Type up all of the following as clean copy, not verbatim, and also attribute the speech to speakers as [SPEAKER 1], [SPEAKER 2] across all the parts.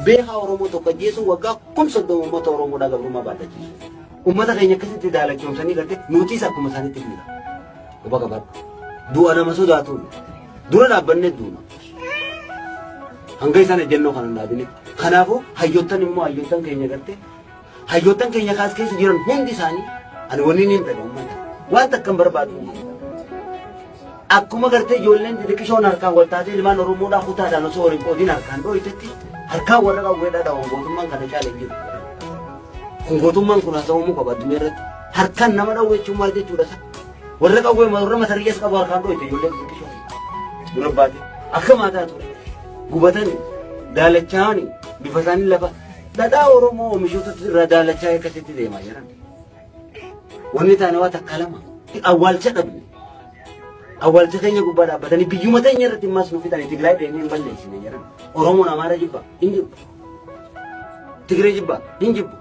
[SPEAKER 1] Beekaa Oromoo tokko ajjeesuun waggaa 30,000 uummata Oromoodhaa gabrummaa baadhachiisu. Uummata keenya akkasitti daalachoomsanii gartee nutis akkuma isaanitti dhiira. Quba qabaadhu. Du'a nama sodaatuun dura dhaabbannee duuna. Hanga isaan ejjennoo kana hin dhaabinitti. Kanaafuu hayyottan immoo hayyottan keenya gartee Hayyoottan keenya kaas keessa jiran hundi isaanii ani wanni niin fedha uummata. Waan takka hin barbaadu. Akkuma gartee ijoolleen xixiqqishoon harkaan wal taatee ilmaan Oromoodhaa kutaadhaan osoo waliin qoodiin harkaan dhooytetti harkaan warra qawweedhaa dhawan gootummaan kana caala hin jiru. Kun gootummaan kun haasawamuu qaba addunyaa irratti. Harkaan nama dhawuu jechuun maal jechuudha isa? Warra qawwee warra matariyyaas qabu harkaan dhooyte ijoolleen xixiqqishoon. Dura baate akka maataa ture. Gubatanii daalachaanii bifa isaanii lafa Dhadhaa Oromoo oomishuutu irraa daalachaa akkasitti deemaa jiran. Wanni taane waa takka lama. Awwaalcha dhabne. Awwaalcha keenya gubbaa dhaabbatanii biyyuma teenya irratti immas nu fixanii Tigraay deemnee hin balleessine jedhan. Oromoon Amaara jibba hin jibbu. Tigree jibba hin jibbu.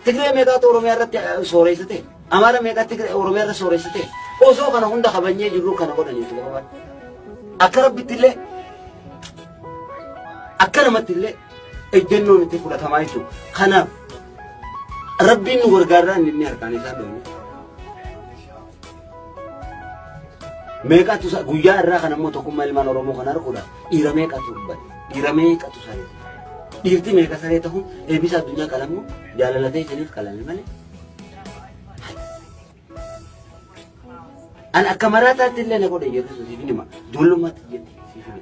[SPEAKER 1] Tigree meeqaatu Oromiyaa irratti sooreessa ta'e? Amaara meeqaatti Tigree Oromiyaa irratti sooreessa ta'e? Osoo kana hunda kabajnee jirru kana godhanii gabaabaa. Akka rabbitti illee akka namatti illee ejjennoon itti fudhatamaa jechuudha. Kanaaf rabbiin nu gargaarraa inni inni harkaan isaa dhoofne. Meeqatu guyyaa irraa kan ammoo tokkummaa ilmaan Oromoo kan arguudhaaf dhiira meeqatu bade dhiira meeqatu saree dhiirti meeqa saree ta'uun eebisa addunyaa qalamu jaalala ta'e isiniif qalame malee. An akka maraataatti illee na godhe jedhu siif hima. Ijoollummaatti jetti siif hima.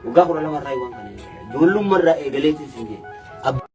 [SPEAKER 1] Waggaa 12 irraa waan kana eegale. Ijoollummaa irraa eegaleetiin siin jedhe.